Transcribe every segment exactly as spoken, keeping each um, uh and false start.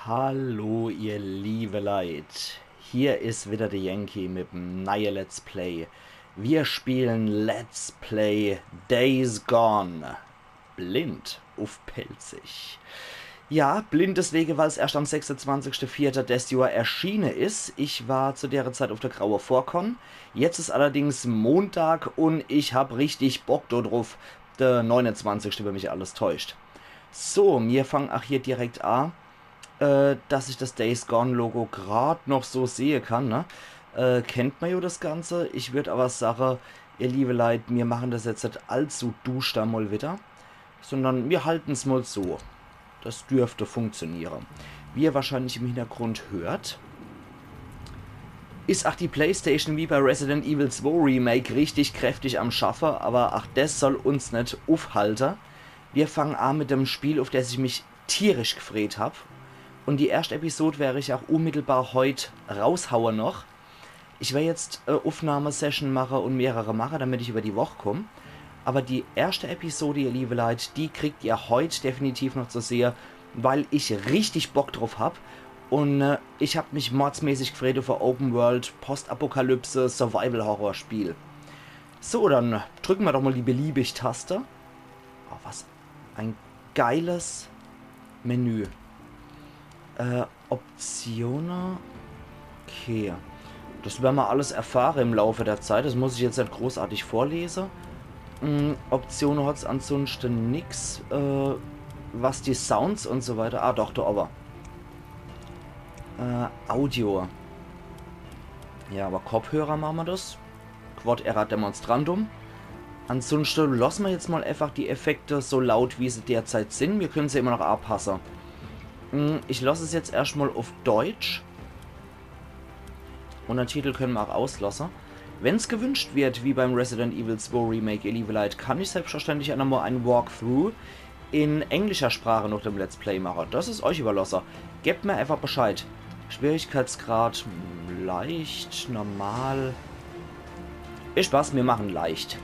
Hallo, ihr liebe Leit. Hier is wieder de Yankee mit'm neie Let's Play. Wir spielen Let's Play Days Gone. Blind uff Pälzisch. Ja, blind deswege, weil's erscht am sechsundzwanzigste vierte des Johr erschiene is. Ich war zu dere Zeit uff de Graue Vorkon. Jetzt is allerdings Montag un ich hab richtig Bock do druff. De neunundzwanzigste, wenn mich alles täuscht. So, mir fangen ach hier direkt a, äh, dass ich das Days Gone Logo grad noch so sehe kann, ne? Äh, kennt mer jo das Ganze. Ich würd aber sage, ihr liebe Leit, mir machen das jetzt net allzu duster mal wieder, sondern mir halten's mal so. Das dürfte funktioniere. Wie ihr wahrscheinlich im Hintergrund hört, is ach die PlayStation wie bei Resident Evil zwei Remake richtig kräftig am Schaffe, aber ach des soll uns net uffhalte. Wir fangen a mit dem Spiel, uff des ich mich tierisch gefreet hab. Un die erscht Episod wer ich ach unmittelbar heut raushaue noch. Ich wer jetzt, äh, Uffnahmesession mache un mehrere mache, damit ich über die Woch komm. Aber die erschte Episode, ihr liebe Leit, die kriegt ihr heut definitiv noch zu sehe, weil ich richtig Bock druff hab. Un, äh, ich hab mich mordsmäßig gefreet uff e Open World, Postapokalypse, Survival-Horror-Spiel. So, dann drücken mer doch mal die beliebig Taste. Oh, was ein geiles Menü. Äh, Optione. Okay. Das wer mer alles erfahre im Laufe der Zeit. Das muss ich jetzt net großartig vorlese. Hm, Optione hat's ansunschte nix. Äh, was die Sounds un so weiter. Ah, doch, do owwe. Äh, Audio. Ja, aber Kopfhörer mache mer das. Quod erat demonstrandum. Ansunschte losse mer jetzt mal einfach die Effekte so laut, wie se derzeit sin. Mir können se immer noch apasse. Hm, ich loss es jetzt erscht mal uff Deutsch. Un den Titel können mer ach auslosse. Wenn's gewünscht wird, wie beim Resident Evil zwei Remake, ihr liebe Leit, kann ich selbstverständlich ach nochmal ein Walkthrough in englischer Sprache noch dem Let's Play mache. Das is euch überlosse. Gebt mer einfach Bescheid. Schwierigkeitsgrad, hm, leicht, normal. Is Spaß, mir machen leicht.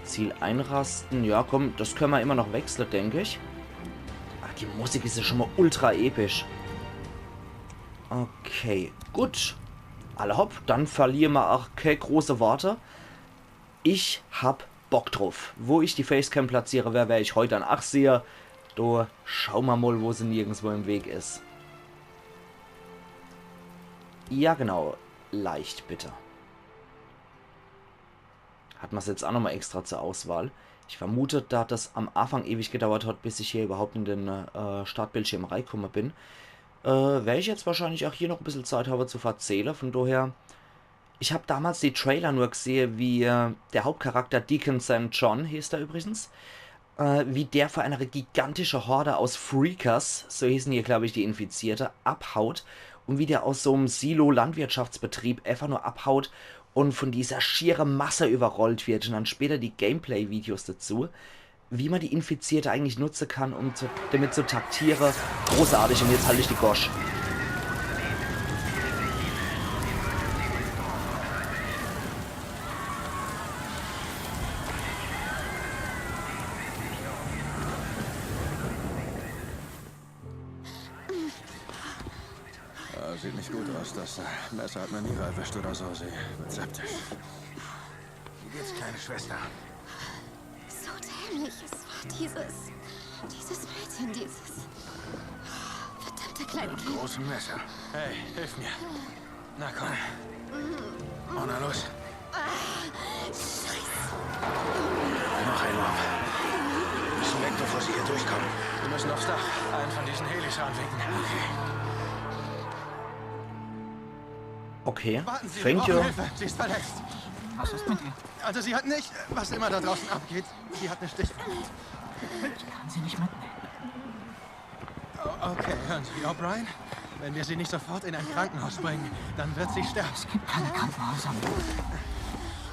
Ziel einrasten. Ja, komm, das können mer immer noch wechsle, denk ich. Ach, die Musik is ja schon mal ultra episch. Okay, gut. Alla hopp, dann verliere mer ach kee große Worte. Ich hab Bock druff. Wo ich die Facecam platziere wer, wer ich heut dann ach sehe. Do schaue mer mal, wo se nirgendswo im Weg is. Ja, genau. Leicht, bitte. Hat mer's jetzt ach nochmal extra zur Auswahl. Ich vermute, da das am Anfang ewig gedauert hat, bis ich hier überhaupt in den, äh, Startbildschirm reikomme bin, äh, wer ich jetzt wahrscheinlich ach hier noch e bissel Zeit habe zu verzähle. Von daher, ich hab damals die Trailer nur gesehe, wie, äh, der Hauptcharakter Deacon Saint John, heeßt er übrigens, äh, wie der vor einer gigantische Horde aus Freakers, so hießen hier, glaub ich, die Infizierte, abhaut und wie der aus so'm Silo-Landwirtschaftsbetrieb einfach nur abhaut und von dieser schiere Masse überrollt wird und dann später die Gameplay-Videos dazu, wie man die Infizierte eigentlich nutze kann, um zu, damit zu taktiere. Großartig, und jetzt halt ich die Gosch. Ja, sieht nicht gut aus. Das, äh, Messer hat mir nie erwischt oder so. Sie wird septisch. Wie geht's, kleine Schwester? So dämlich. Es war dieses, dieses Mädchen, dieses verdammte kleine Kind. Großes Messer. Hey, hilf mir. Na komm. Oh, na los. Scheiße. Noch einmal. Wir müssen weg, bevor sie hier durchkommen. Wir müssen aufs Dach. Einen von diesen Helis anwinken. Okay. Warten Sie, wir brauchen Hilfe. Sie ist verletzt. Was ist mit ihr? Also sie hat nicht, was immer da draußen abgeht, sie hat eine Stichwunde. Ich kann sie nicht mitnehmen. O-, okay, hören Sie, O'Brien. Wenn wir sie nicht sofort in ein Krankenhaus bringen, dann wird sie sterben. Es gibt keine Krankenhäuser mehr.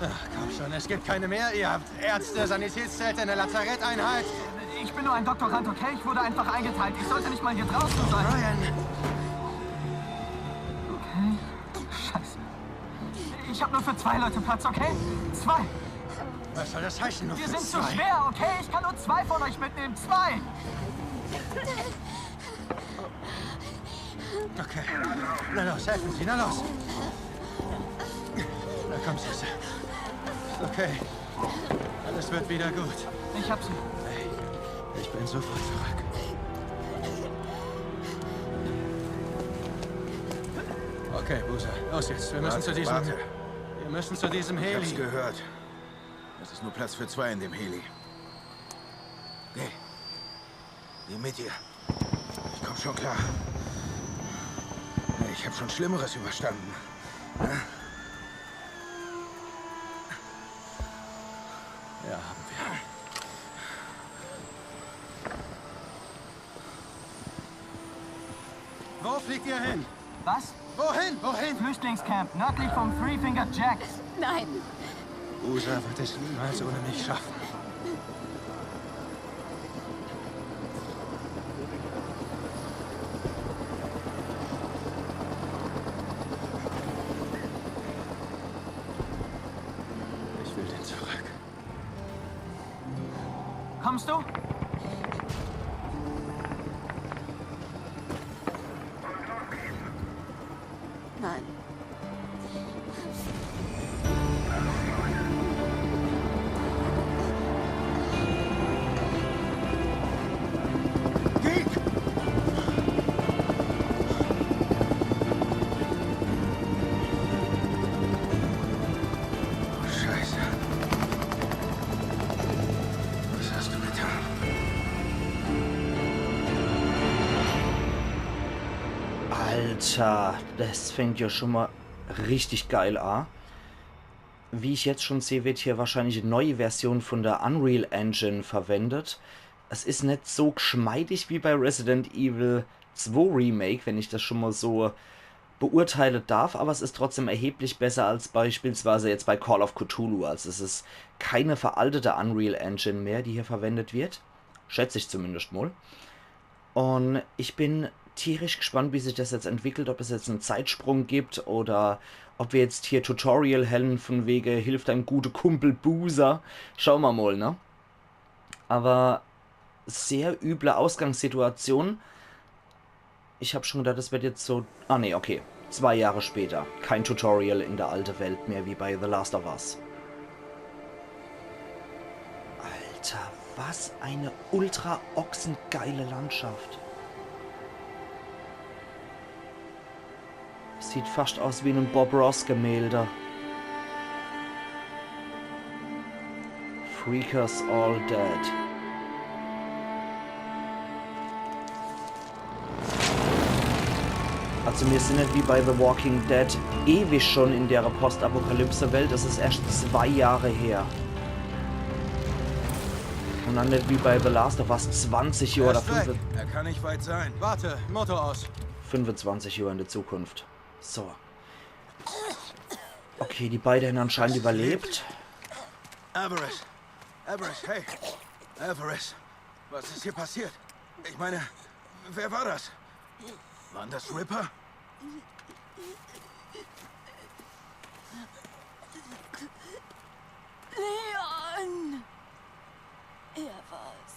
Ach, komm schon, es gibt keine mehr. Ihr habt Ärzte, Sanitätszelte, eine Lazaretteinheit. Ich bin nur ein Doktorand, okay? Ich wurde einfach eingeteilt. Ich sollte nicht mal hier draußen sein. O'Brien. Okay. Scheiße. Ich hab nur für zwei Leute Platz, okay? Zwei. Was soll das heißen, nur für zwei? Wir sind zu schwer, okay? Ich kann nur zwei von euch mitnehmen. Zwei. Okay. Na los, helfen Sie, na los. Na komm, Süße. Ist okay. Alles wird wieder gut. Ich hab sie. Ich bin sofort zurück. Okay, Boozer, los jetzt. Wir müssen zu diesem... Warte. Wir müssen zu diesem Ich hab's Heli. Gehört. Es ist nur Platz für zwei in dem Heli. Geh. Geh mit ihr. Ich komm schon klar. Ich hab schon Schlimmeres überstanden. Ja, haben wir. Wo fliegt ihr hin? Was? Wohin? Wohin? Flüchtlingscamp, nördlich vom Three Finger Jack. Nein. Boozer wird es niemals ohne mich schaffen. Ich will den zurück. Kommst du? Nein. Scheiße. Was hast du getan? Alter, das fängt ja schon mal richtig geil an. Wie ich jetzt schon sehe, wird hier wahrscheinlich eine neue Version von der Unreal Engine verwendet. Es ist nicht so geschmeidig wie bei Resident Evil zwei Remake, wenn ich das schon mal so beurteilen darf, aber es ist trotzdem erheblich besser als beispielsweise jetzt bei Call of Cthulhu. Also es ist keine veraltete Unreal Engine mehr, die hier verwendet wird. Schätze ich zumindest mal. Und ich bin tierisch gespannt, wie sich das jetzt entwickelt, ob es jetzt einen Zeitsprung gibt oder ob wir jetzt hier Tutorial hätten von wegen, hilft dein guter Kumpel Boozer. Schauen wir mal, ne? Aber sehr üble Ausgangssituation. Ich hab schon gedacht, das wird jetzt so... Ah, nee, okay. Zwei Jahre später. Kein Tutorial in der alten Welt mehr wie bei The Last of Us. Alter, was eine ultra ochsengeile Landschaft. Sieht fast aus wie in einem Bob Ross Gemälde. Freakers All Dead. Also wir sind nicht wie bei The Walking Dead ewig schon in der Postapokalypse-Welt. Das ist erst zwei Jahre her. Und dann nicht wie bei The Last of Us zwanzig Jahre oder Er ist weg. fünf, Er kann nicht weit sein. Warte, Motor aus. fünfundzwanzig Jahre in der Zukunft. So. Okay, die beiden haben anscheinend überlebt. Everest. Everest, hey. Everest. Was ist hier passiert? Ich meine, wer war das? Waren das Ripper? Leon! Er war's.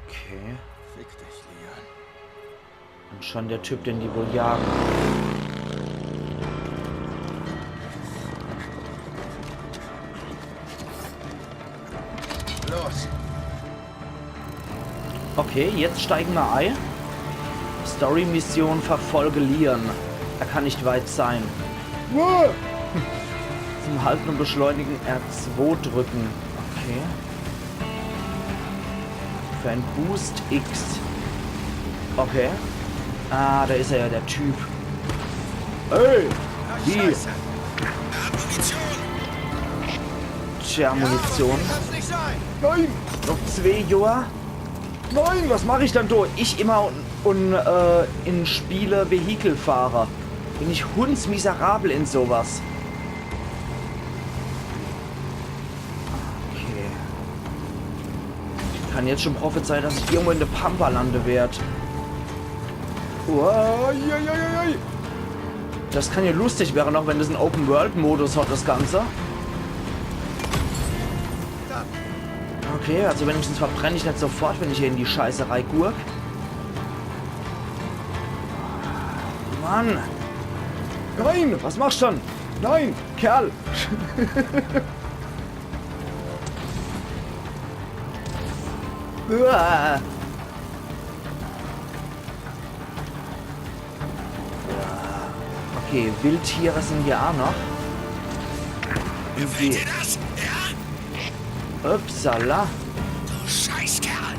Okay. Fick dich, Leon. Und schon der Typ, den die wohl jagen. Los. Okay, jetzt steigen wir ein. Story-Mission: Verfolge Leon. Er kann nicht weit sein. Wow! Zum Halten und Beschleunigen R zwei drücken. Okay. Für ein Boost X. Okay. Ah, da ist er ja, der Typ. Hey! Wie? Tja, Munition. Kann's nicht sein. Nein! Noch zwei Jahre? Nein, was mache ich dann do? Ich immer und, und äh, in Spiele Vehikel fahre. Bin ich hundsmiserabel in sowas. Okay. Ich kann jetzt schon prophezeien, dass ich irgendwo in der Pampa lande werd. Uiuiuiui. Das kann ja lustig werden, auch wenn das einen Open-World-Modus hat, das Ganze. Okay, also wenigstens verbrenn ich net sofort, wenn ich hier in die Scheiße reigurk. Mann! Nein! Was machst du dann? Nein! Kerl! Uah. Okay, Wildtiere sin hier aa noch. Gefällt dir das? Ja? Upsala. Du Scheißkerl!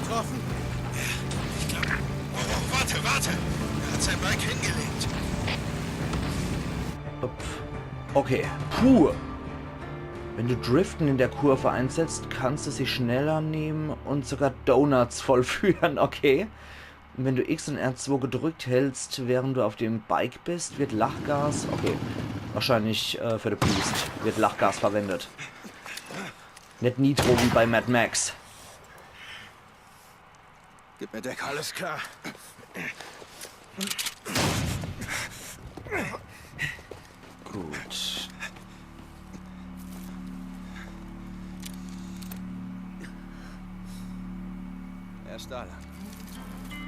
Getroffen? Ich glaub. Oh, oh, warte, warte! Er hat sein Bike hingelegt. Up. Okay. Puh. Wenn du Driften in der Kurve einsetzt, kannst du sie schneller nehmen und sogar Donuts vollführen. Okay. Und wenn du X und R zwei gedrückt hältst, während du auf dem Bike bist, wird Lachgas, okay, wahrscheinlich, äh, für de Boost, wird Lachgas verwendet. Net Nitro wie bei Mad Max. Gib mir Deckung. Alles klar. Gut. Er ist da lang.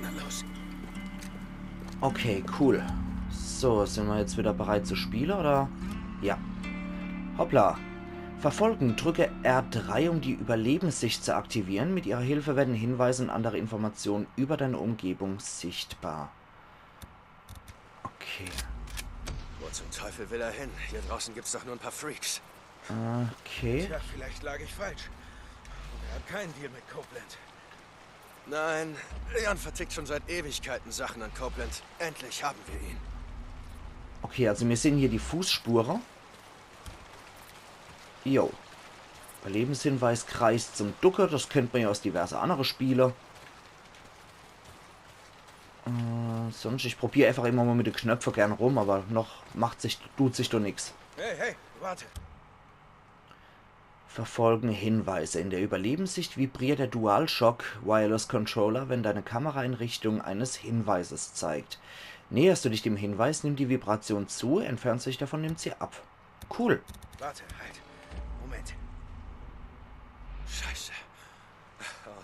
Na los. Okay, cool. So, sin mer jetzt wieder bereit zu spiele, oder? Ja. Hoppla. Verfolgen. Drücke R drei, um die Überlebenssicht zu aktivieren. Mit ihrer Hilfe werden Hinweise und andere Informationen über deine Umgebung sichtbar. Okay. Wo zum Teufel will er hin? Hier draußen gibt's doch nur ein paar Freaks. Okay. Tja, vielleicht lag ich falsch. Er hat keinen Deal mit Copeland. Nein, Leon vertickt schon seit Ewigkeiten Sachen an Copeland. Endlich haben wir ihn. Okay, also mir sehn hier die Fußspure. Jo. Überlebenshinweis: Kreis zum Ducke. Das kennt mer ja aus diverse andere Spiele. Äh, sonst, ich probier einfach immer mal mit de Knöpfe gern rum, aber noch macht sich, tut sich doch nix. Hey, hey, warte. Verfolgen Hinweise. In der Überlebenssicht vibriert der DualShock Wireless Controller, wenn deine Kamera in Richtung eines Hinweises zeigt. Näherst du dich dem Hinweis, nimmt die Vibration zu, entfernst du dich davon, nimmt sie ab. Cool. Warte, halt. Moment. Scheiße.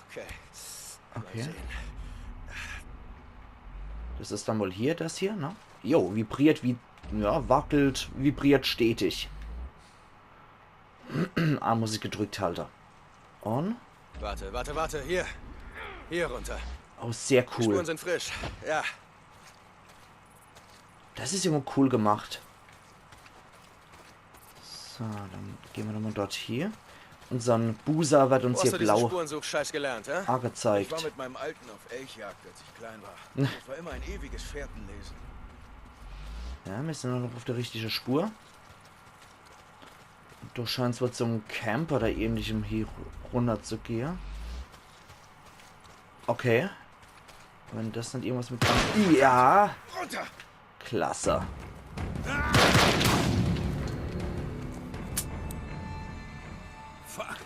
Okay. Mal sehen. Das is dann wohl hier, das hier, ne? Jo, vibriert wie, ja, wackelt, vibriert stetig. Ah, muss ich gedrückt halte. Und? Warte, warte, warte, hier. Hier runter. Oh, sehr cool. Die Spuren sind frisch. Ja. Das is immer cool gemacht. So, dann gehn mer nochmal dort hier. Unsern Boozer wird uns hier blau angezeigt. Wo hast du diesen Spurensuch-Scheiß gelernt, hä? Ich war mit meinem Alten auf Elchjagd, als ich klein war. Das war immer ein ewiges Fährtenlesen. Ja, mir sinn noch auf de richtige Spur. Do scheint's wohl zum Camp oder ähnlichem hier runner zu gehe. Okay. Wenn das net irgendwas mit... Ja! Klasse. Fuck.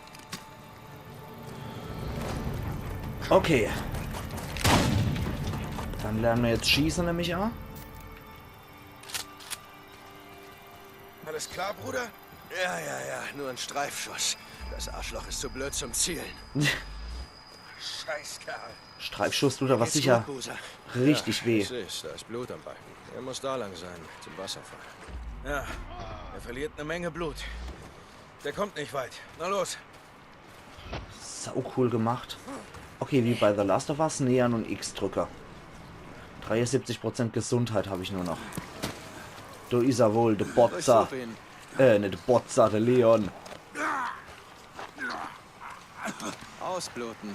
Okay. Dann lerne mer jetzt schieße, nemm ich an. Alles klar, Bruder? Ja, ja, ja, nur ein Streifschuss. Das Arschloch ist zu blöd zum Zielen. Scheißkerl. Streifschuss tut aber sicher richtig weh. Ja, ich seh's, da ist Blut am Balken. Er muss da lang sein, zum Wasserfall. Ja, er verliert eine Menge Blut. Der kommt nicht weit. Na los. Sau cool gemacht. Okay, wie bei The Last of Us, nähern und X drücke. Dreiundsiebzig Prozent Gesundheit hab ich nur noch. Do is er wohl, de Botzer. Äh, net de Botzer, de Leon. Ausbluten.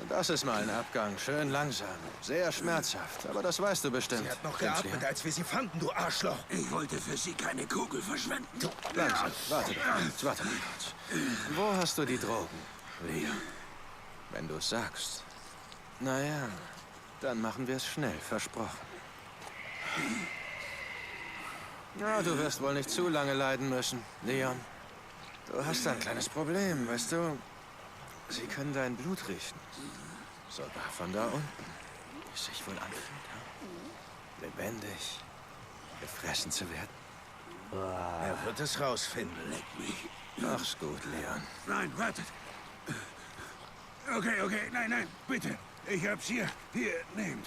Das ist mal ein Abgang. Schön langsam. Sehr schmerzhaft. Aber das weißt du bestimmt. Sie hat noch geatmet, als wir sie fanden, du Arschloch. Ich wollte für sie keine Kugel verschwenden. Langsam. Warte doch kurz. Warte mal kurz. Wo hast du die Drogen, Leon? Wenn du's sagst. Naja, dann machen wir's schnell. Versprochen. Na, du wirst wohl nicht zu lange leiden müssen, Leon. Du hast ein kleines Problem, weißt du? Sie können dein Blut riechen. Sogar von da unten. Wie es sich wohl anfühlt, ha? Lebendig. Gefressen zu werden. Er wird es rausfinden. Leck mich. Mach's gut, Leon. Nein, wartet. Okay, okay, nein, nein, bitte. Ich hab's hier. Hier, nehmt.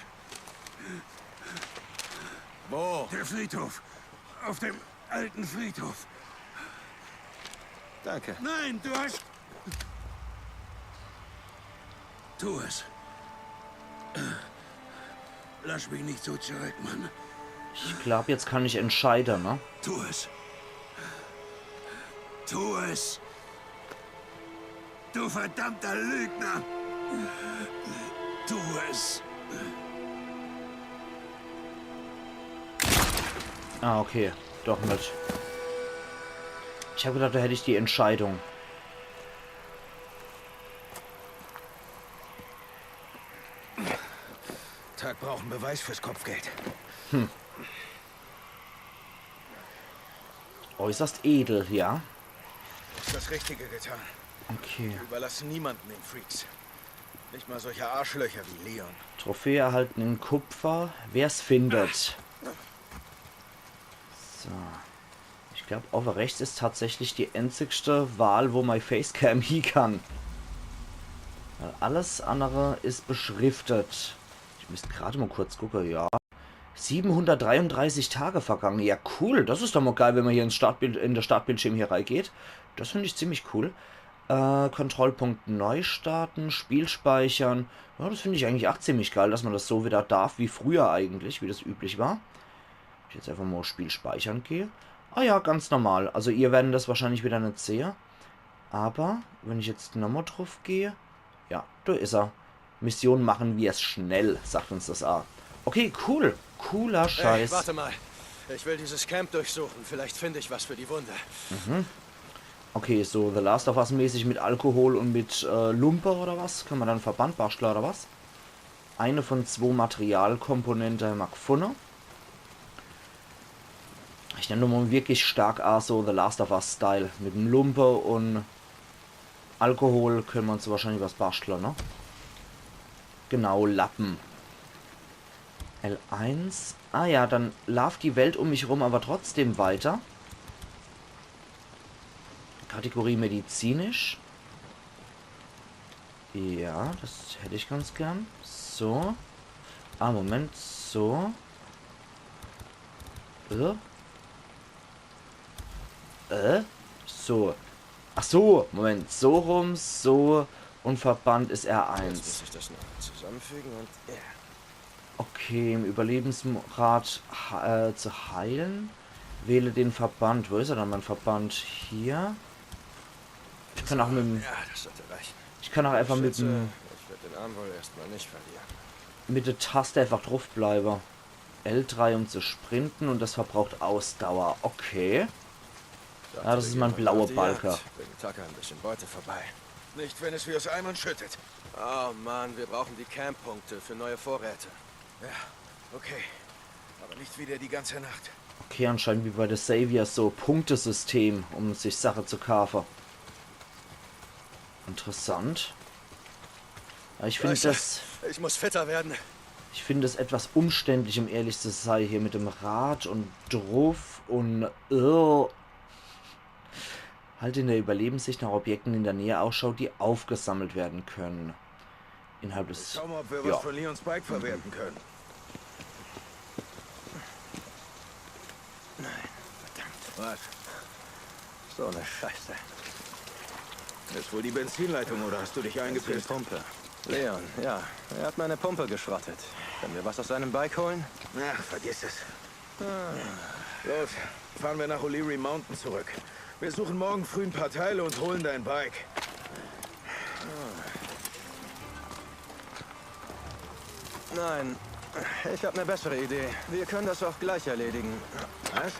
Wo? Der Friedhof. Auf dem alten Friedhof. Danke. Nein, du hast... Tu es. Lass mich nicht so zurück, Mann. Ich glaub, jetzt kann ich entscheiden, ne? Tu es. Tu es. Du verdammter Lügner. Tu es. Ah, okay. Doch net. Ich hab gedacht, da hätt ich die Entscheidung. Tuck braucht en Beweis fürs Kopfgeld. Äußerst edel, ja. Ist das Richtige getan. Okay. Überlass niemanden den Freaks. Nicht mal solche Arschlöcher wie Leon. Trophäe erhalten in Kupfer. Wer's findet. So. Ich glaub, owwe rechts is tatsächlich die einzigste Wahl, wo mei Facecam hie kann. Weil alles andere is beschriftet. Ich müsst grad mal kurz gucke, ja. Siebenhundertdreiunddreißig Tage vergangen. Ja, cool. Das is doch mal geil, wenn man hier ins Startbild, in das Startbildschirm hier reingeht. Das find ich ziemlich cool. Äh, Kontrollpunkt neu starten, Spiel speichern. Ja, das find ich eigentlich auch ziemlich geil, dass man das so wieder darf, wie früher eigentlich, wie das üblich war. Ich jetzt einfach mal Spiel speichern gehe. Ah ja, ganz normal. Also ihr werdet das wahrscheinlich wieder net sehe. Aber wenn ich jetzt nochmal drauf gehe, ja, da is er. Mission machen wir's schnell, sagt uns das A. Okay, cool. Cooler Hey, Scheiß. Warte mal. Ich will dieses Camp durchsuchen. Vielleicht finde ich was für die Wunde. Okay, so The Last of Us mäßig mit Alkohol und mit äh, Lumpe oder was? Kann man dann Verband basteln oder was? Eine von zwei Materialkomponente hab ma gefunne. Ich nemm nur mal wirklich stark a, so The Last of Us Style. Mit dem Lumpe und Alkohol können wir uns wahrscheinlich was basteln, ne? Genau, Lappen. L eins. Ah ja, dann lauft die Welt um mich rum aber trotzdem weiter. Kategorie medizinisch. Ja, das hätt ich ganz gern. So. Ah, Moment, so. Äh? Äh? So. Ach so, Moment, so rum, so und Verband is R eins. Jetzt muss ich das noch zusammenfügen und ja. Okay, im Überlebensrat ha- äh, zu heilen. Wähle den Verband. Wo is er dann, mein Verband? Hier. Ich kann auch mit dem, Ja, das sollte reichen. ich kann auch einfach mit Schätze, dem, ich werde den Arm wohl erstmal nicht verlieren. mit der Taste einfach drauf bleiben. L drei, um zu sprinten, und das verbraucht Ausdauer. Okay. Ja, das is mein blauer Balke. Bring Tucker ein bisschen Beute vorbei. Nicht, wenn es wie aus Eimern schüttet. Oh Mann, wir brauchen die Camp-Punkte für neue Vorräte. Ja, okay. Aber nicht wieder die ganze Nacht. Okay, anscheinend wie bei The Saviors so Punktesystem, um sich Sache zu kaufen. Interessant. Ja, ich finde Scheiße. das, Ich muss fitter werden. ich finde es etwas umständlich, um ehrlich zu sein, hier mit dem Rad und drauf und äh. Halt in der Überlebenssicht nach Objekten in der Nähe Ausschau, die aufgesammelt werden können. Innerhalb des Schau mal, ob wir Ja. was von Leons Bike verwerten können. Was? So eine Scheiße. Ist wohl die Benzinleitung oder hast du dich Die eingepisst? Pumpe. Leon, ja. Er hat meine Pumpe geschrottet. Können wir was aus seinem Bike holen? Ach, vergiss es. Los, fahren wir nach O'Leary Mountain zurück. Wir suchen morgen früh ein paar Teile und holen dein Bike. Nein, ich habe eine bessere Idee. Wir können das auch gleich erledigen. Was?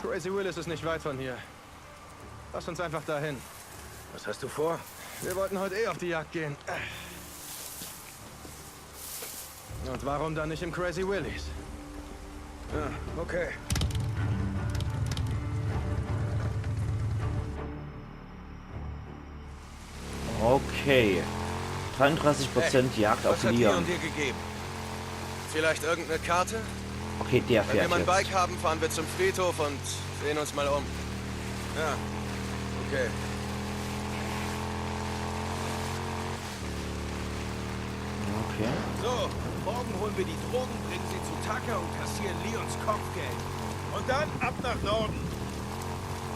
Crazy Willis ist nicht weit von hier. Lass uns einfach dahin. Was hast du vor? Wir wollten heute eh auf die Jagd gehen. Und warum dann nicht im Crazy Willis? Ja, okay. Okay. dreiunddreißig Prozent Jagd Was auf hat Leon. Leon dir gegeben? Vielleicht irgendeine Karte? Okay, der Wenn wir fährt mal ein jetzt. Bike haben, fahren wir zum Friedhof und sehen uns mal um. Ja, okay. Okay. So, morgen holen wir die Drogen, bringen sie zu Tucker und kassieren Leons Kopfgeld. Und dann ab nach Norden.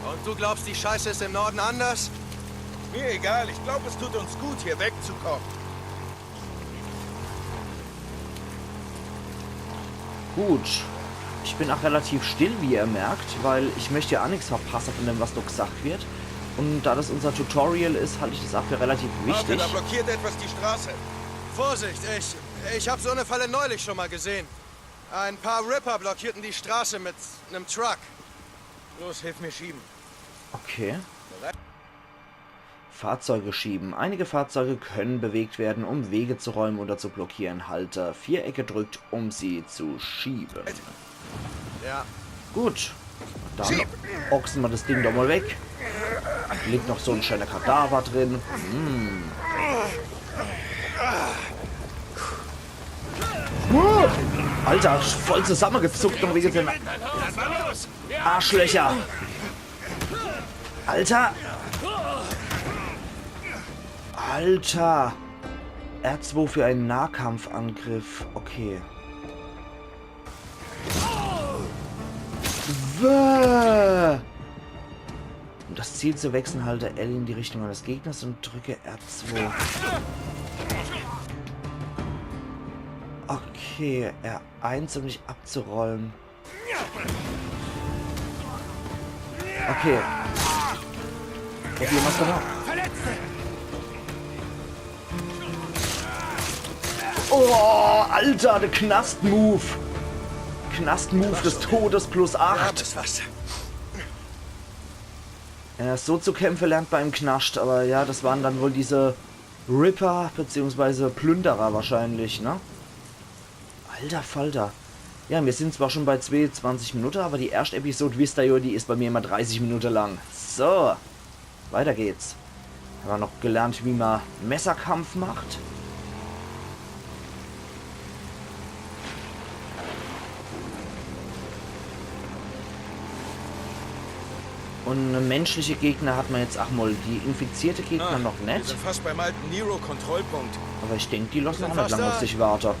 Und du glaubst, die Scheiße ist im Norden anders? Mir egal, ich glaube, es tut uns gut, hier wegzukommen. Gut. Ich bin auch relativ still, wie ihr merkt, weil ich möchte ja auch nichts verpassen von dem, was da gesagt wird. Und da das unser Tutorial ist, halte ich das auch für relativ wichtig. Warte, da blockiert etwas die Straße. Vorsicht, ich, ich habe so eine Falle neulich schon mal gesehen. Ein paar Ripper blockierten die Straße mit einem Truck. Los, hilf mir schieben. Okay. Fahrzeuge schieben. Einige Fahrzeuge können bewegt werden, um Wege zu räumen oder zu blockieren. Halte vier gedrückt, um sie zu schieben. Ja. Gut. Dann ochsen wir das Ding doch mal weg. Liegt noch so ein schöner Kadaver drin. Hm. Uh, Alter, voll zusammengezuckt und wie gesagt, Arschlöcher. Alter! Alter! R zwei für einen Nahkampfangriff. Okay. Wäh! Um das Ziel zu wechseln, halte L in die Richtung eines Gegners und drücke R zwei. Okay, R eins, um dich abzuräumen. Okay. Probieren wir's doch mal. Oh, Alter, der Knast-Move. Knast-Move des Todes plus acht. Ja, das war's. Ja, so zu kämpfen lernt man im Knast, aber ja, das waren dann wohl diese Ripper beziehungsweise Plünderer wahrscheinlich, ne? Alter Falter. Ja, wir sind zwar schon bei zweiundzwanzig Minuten, aber die erste Episode, wisst ihr ja, die ist bei mir immer dreißig Minuten lang. So, weiter geht's. Haben wir noch gelernt, wie man Messerkampf macht. Und menschliche Gegner hat man jetzt auch mal. Die infizierte Gegner noch nicht. Ah, wir sind fast beim alten Nero-Kontrollpunkt. Aber ich denke, die lassen auch nicht lang auf sich warten.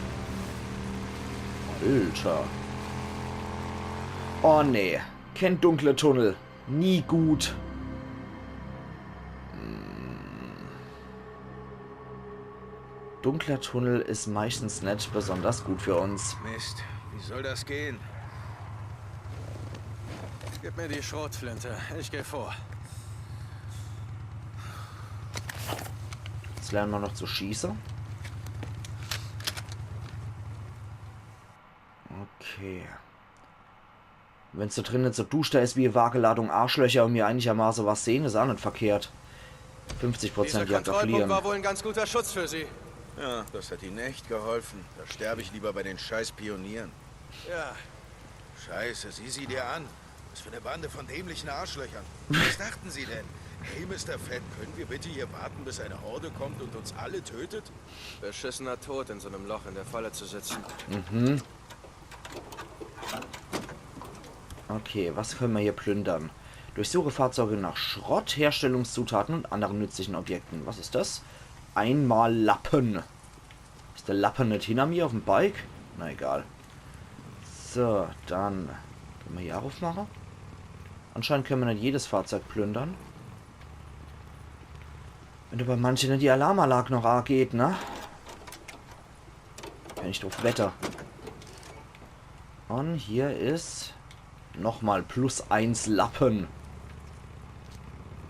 Alter. Oh nee. Kein dunkler Tunnel. Nie gut. Hm. Dunkler Tunnel ist meistens nicht besonders gut für uns. Mist, wie soll das gehen? Gib mir die Schrotflinte, ich gehe vor. Jetzt lernen wir noch zu schießen. Okay. Wenn's da drinnen so duster ist wie e Wageladung Arschlöcher und mir einigermaßen was sehen, ist auch nicht verkehrt. Fünfzig Prozent Jagd auf Leon. Dieser Kontrollpunkt war wohl ein ganz guter Schutz für sie. Ja, das hat ihnen echt geholfen. Da sterbe ich lieber bei den scheiß Pionieren. Ja. Scheiße, sieh sie dir an. Was für eine Bande von dämlichen Arschlöchern. Was dachten sie denn? Hey, Mister Fett, können wir bitte hier warten, bis eine Horde kommt und uns alle tötet? Beschissener Tod, in so einem Loch in der Falle zu sitzen. Mhm. Okay, was können wir hier plündern? Durchsuche Fahrzeuge nach Schrott, Herstellungszutaten und anderen nützlichen Objekten. Was ist das? Einmal Lappen. Ist der Lappen nicht hinter mir auf dem Bike? Na egal. So, dann können wir hier aufmachen. Anscheinend können wir nicht jedes Fahrzeug plündern. Wenn da bei manchen nicht die Alarmanlage noch angeht, ne? Kann ich drauf wette. Und hier ist nochmal plus eins Lappen.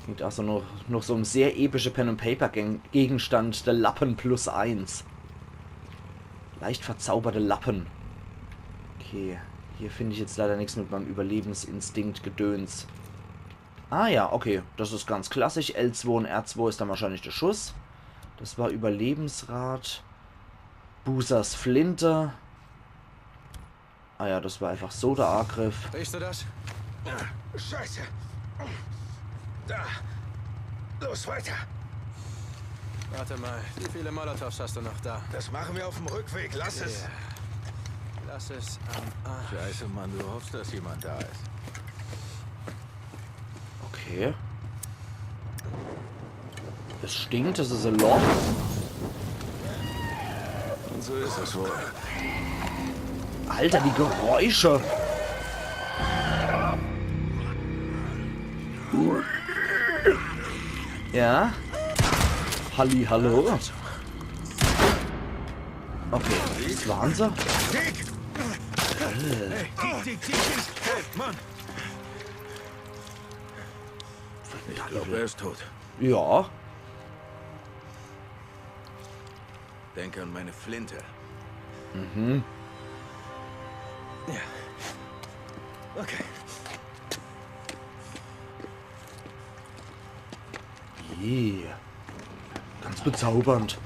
Klingt auch so noch, noch so ein sehr epischer Pen-and-Paper-Gen-, Gegenstand, der Lappen plus eins. Leicht verzauberte Lappen. Okay, hier finde ich jetzt leider nichts mit meinem Überlebensinstinkt-Gedöns. Ah ja, okay, das ist ganz klassisch. L zwei und R zwei ist dann wahrscheinlich der Schuss. Das war Überlebensrad. Boozers Flinte. Ah ja, das war einfach so der Angriff. Riechst du das? Scheiße. Da. Los, weiter. Warte mal, wie viele Molotovs hast du noch da? Das machen wir auf dem Rückweg. Lass es. Ja. Lass es am Arsch. Scheiße, Mann, du hoffst, dass jemand da ist. Okay. Es stinkt, es ist ein Loch. So ist es wohl. Alter, die Geräusche. Ja? Halli, hallo? Okay, das waren sie. Tick, tick, tick. Hey, Mann. Ich glaube, er ist tot. Ja. Denke an meine Flinte. Ja. Okay. Yeah. Ganz bezaubernd.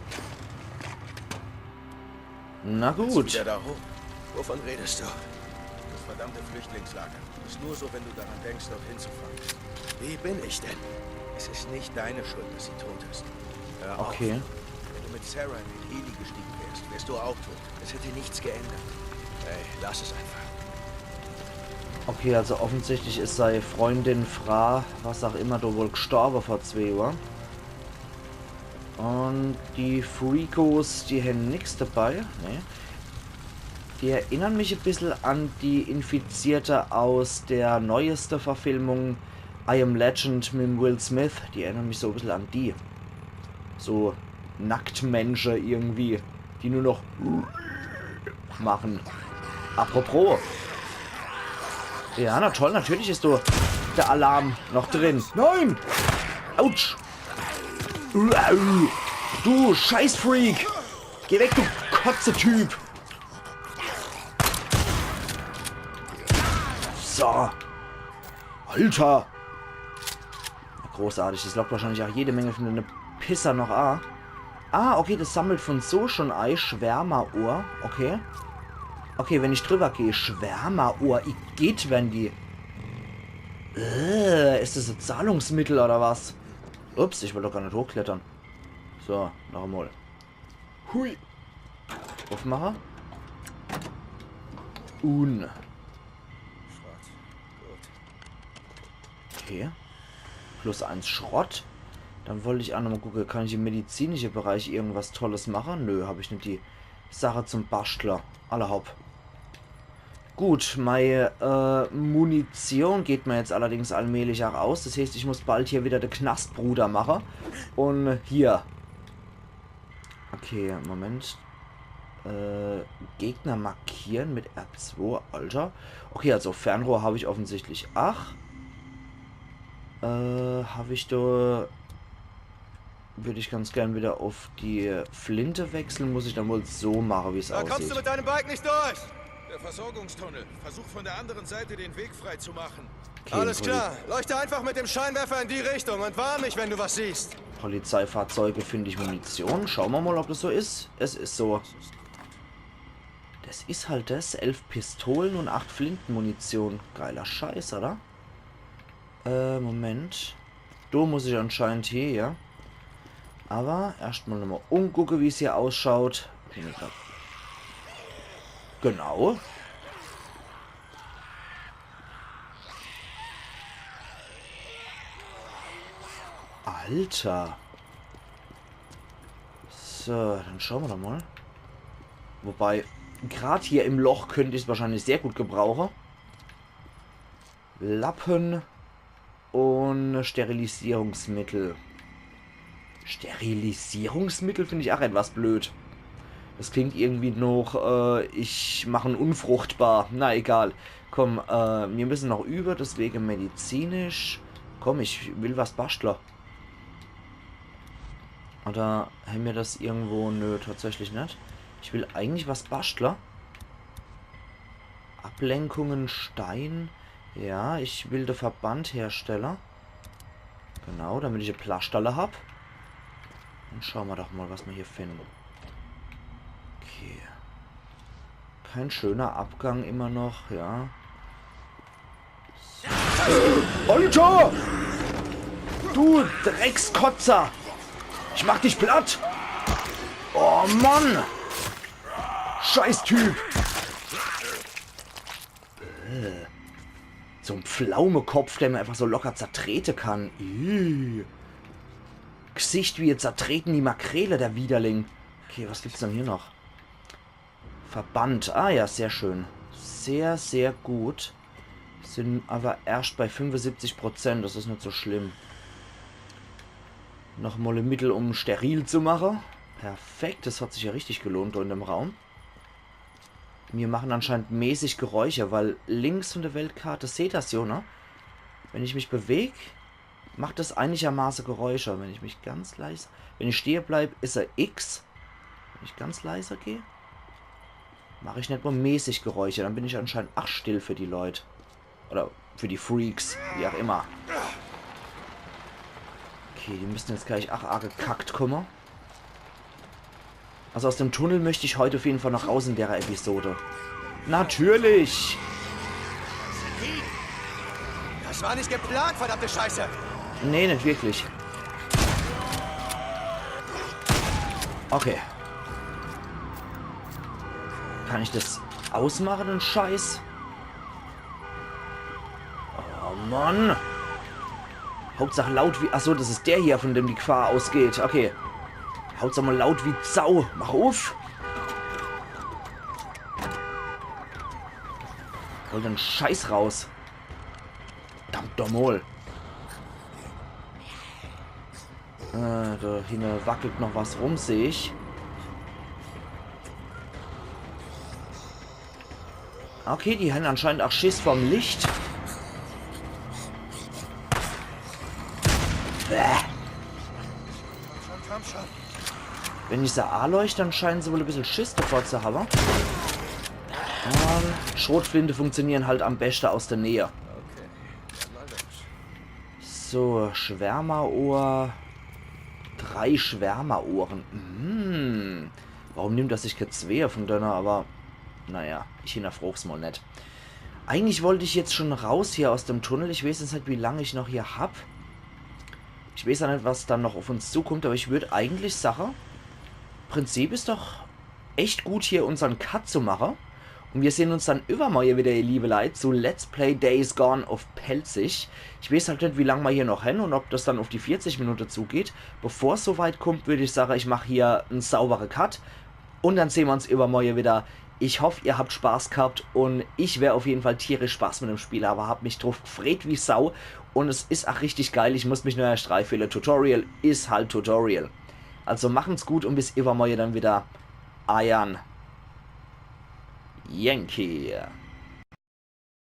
Na Willst gut. wieder da hoch? Wovon redest du? Das verdammte Flüchtlingslager. Ist nur so, wenn du daran denkst, dort hinzufahren. Wie bin ich denn? Es ist nicht deine Schuld, dass sie tot ist. Hör auf. Okay. Wenn du mit Sarah in den Heli gestiegen wärst, wärst du auch tot. Es hätte nichts geändert. Hey, lass es einfach. Okay, also offensichtlich is sei Freundin, Fra, was auch immer, do wohl gstorbe vor zwee Uhr. Und die Freakos, die hen nix dabei. Nee. Die erinnern mich e bissel an die Infizierte aus der neueste Verfilmung I Am Legend mit dem Will Smith. Die erinnern mich so e bissel an die. So Nacktmensche irgendwie, die nur noch machen. Apropos. Ja, na toll, natürlich is do der Alarm noch drin. Nein! Autsch! Du Scheißfreak! Geh weg, du Kotze-Typ! So. Alter! Großartig, das lockt wahrscheinlich auch jede Menge von dene Pisser noch a. Ah, okay, das sammelt von so schon ei. Schwärmerohr. Okay. Okay, wenn ich drüber gehe. Schwärmerohr. Igitt, wenn die. Äh, is das e Zahlungsmittel oder was? Ups, ich wollt doch gar net hochklettern. So, noch emol. Hui. Aufmache. Un. Schrott. Gut. Okay. Plus eins Schrott. Dann wollt ich auch nochmal gucke, kann ich im medizinische Bereich irgendwas Tolles mache? Nö, hab ich net die Sache zum Bastle. Alla hopp. Gut, mei äh, Munition geht mir jetzt allerdings allmählich auch aus. Das heißt, ich muss bald hier wieder de Knastbruder mache. Und hier. Okay, Moment. Äh, Gegner markieren mit R zwei, Alter. Okay, also Fernrohr hab ich offensichtlich. Ach. Äh, hab ich do. Würd ich ganz gern wieder auf die Flinte wechseln. Muss ich dann wohl so mache, wie's Da kommst du aussieht. Mit deinem Bike nicht durch! Der Versorgungstunnel. Versuch von der anderen Seite den Weg frei zu machen. Okay, Alles Poli- klar. Leuchte einfach mit dem Scheinwerfer in die Richtung und warn mich, wenn du was siehst. Polizeifahrzeuge finde ich Munition. Schauen wir mal, ob das so ist. Es ist so. Das ist halt das. Elf Pistolen und acht Flintenmunition. Geiler Scheiß, oder? Äh, Moment. Do muss ich anscheinend hier, ja. Aber erscht mal nochmal umgucke, wie's hier ausschaut. Bin ich grad. Genau. Alter. So, dann schauen wir doch mal. Wobei, grad hier im Loch könnte ich's wahrscheinlich sehr gut gebrauchen. Lappen und Sterilisierungsmittel. Sterilisierungsmittel finde ich auch etwas blöd. Das klingt irgendwie noch, äh, ich mache en unfruchtbar. Na egal. Komm, äh, wir müssen noch über, deswegen medizinisch. Komm, ich will was bastle. Oder haben wir das irgendwo? Nö, tatsächlich net. Ich will eigentlich was bastle. Ablenkungen, Stein. Ja, ich will de Verband herstelle. Genau, damit ich e Plaschterle hab. Dann schauen wir doch mal, was wir hier finden. Okay. Kein schöner Abgang immer noch, ja. Alter! Du Dreckskotzer! Ich mach dich platt! Oh Mann! Scheißtyp! Äh. So en Pflaumekopf, der mir einfach so locker zertrete kann. Ih. Gesicht wie zertreten die Makrele, der Widerling. Okay, was gibt's denn hier noch? Verband. Ah ja, sehr schön. Sehr, sehr gut. Sin aber erscht bei fünfesiebzig Prozent. Das is net so schlimm. Noch mol e Mittel, um steril zu mache. Perfekt, das hat sich ja richtig gelohnt do in dem Raum. Mir machen anscheinend mäßig Geräusche, weil links von der Weltkarte, seht das jo, ne? Wenn ich mich beweg, macht das einigermaße Geräusche. Wenn ich mich ganz leise, wenn ich stehe bleib, is er X. Wenn ich ganz leise geh, mach ich net mol mäßig Geräusche. Dann bin ich anscheinend ach still für die Leut. Oder für die Freaks, wie auch immer. Okay, die müssen jetzt gleich ach arg gekackt komme. Also aus dem Tunnel möcht ich heut auf jeden Fall noch raus in der Episode. Natürlich! Das war nicht geplant, verdammte Scheiße! Nee, net wirklich. Okay. Kann ich das ausmache, den Scheiß? Oh Mann. Hauptsach laut wie... Achso, das is der hier, von dem die Gefahr ausgeht. Okay. Hauptsach mol laut wie Sau. Mach uff. Hol den Scheiß raus. Verdammt doch mol. Äh, do hinne wackelt noch was rum, seh ich. Okay, die han anscheinend ach Schiss vorm Licht. Bäh. Wenn ich se aleucht, dann scheinen se wohl e bissel Schiss davor zu habe. Ähm, Schrotflinte funktionieren halt am beste aus der Nähe. So, Schwärmerohr. Drei Schwärmerohren. Hm. Warum nimmt er sich kä zwee von denne? Aber, naja, ich hinnerfrog's mol net. Eigentlich wollt ich jetzt schon raus hier aus dem Tunnel. Ich weeß jetzt net, wie lang ich noch hier hab. Ich weeß ja net, was dann noch auf uns zukommt, aber ich würd eigentlich sache, Prinzip is doch echt gut, hier unsern Cut zu mache. Und wir sehen uns dann übermorje wieder, ihr liebe Leit, zu Let's Play Days Gone auf Pälzisch. Ich weeß halt net, wie lang ma hier noch hen und ob das dann auf die vierzig Minute zugeht. Bevor's so weit kommt, würd ich sache, ich mach hier en saubere Cut. Und dann sehen wir uns übermorje wieder. Ich hoff, ihr habt Spaß gehabt und ich wär auf jeden Fall tierisch Spaß mit dem Spiel, aber hab mich drauf gefreet wie Sau. Und es is ach richtig geil, ich muss mich nur erst reinfeele. Tutorial is halt Tutorial. Also machen's gut und bis übermorje dann wieder. Eiern Yankee.